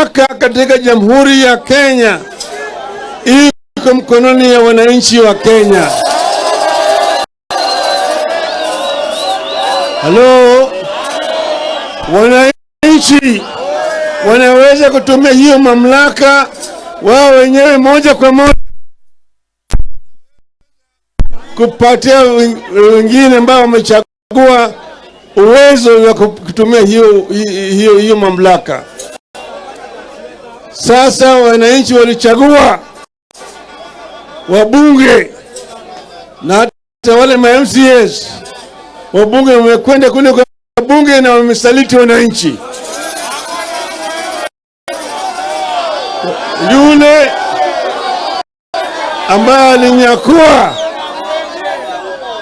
Mamlaka katika Jamhuri ya Kenya iko mkononi ya wananchi wa Kenya. Halo, wananchi wanaweza kutumia hiyo mamlaka wao wenyewe moja kwa moja kupatia wengine ambao wamechagua uwezo wa kutumia hiyo mamlaka. Sasa wananchi walichagua wabunge na hata wale ma MCAs, wabunge wamekwenda kule kwa bunge na wamesaliti wananchi. Yule ambaye alinyakua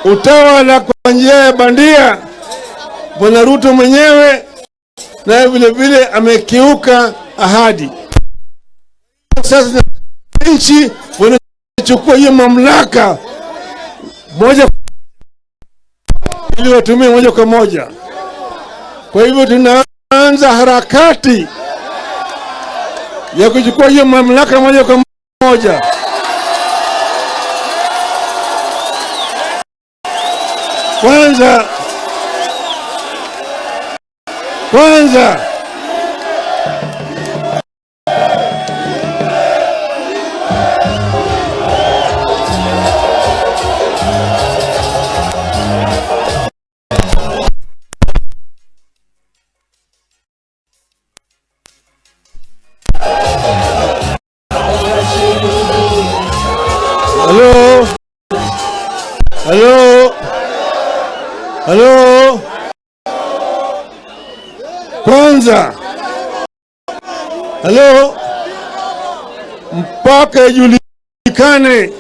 utawala kwa njia ya bandia, Bwana Ruto mwenyewe naye vile vile amekiuka ahadi. Sasa nchi wanachukua hiyo mamlaka moja ili watumie moja kwa moja. Kwa hivyo tunaanza harakati ya kuchukua hiyo mamlaka moja kwa moja. Kwanza Halo, halo, halo. Kwanza, halo, mpaka ijulikane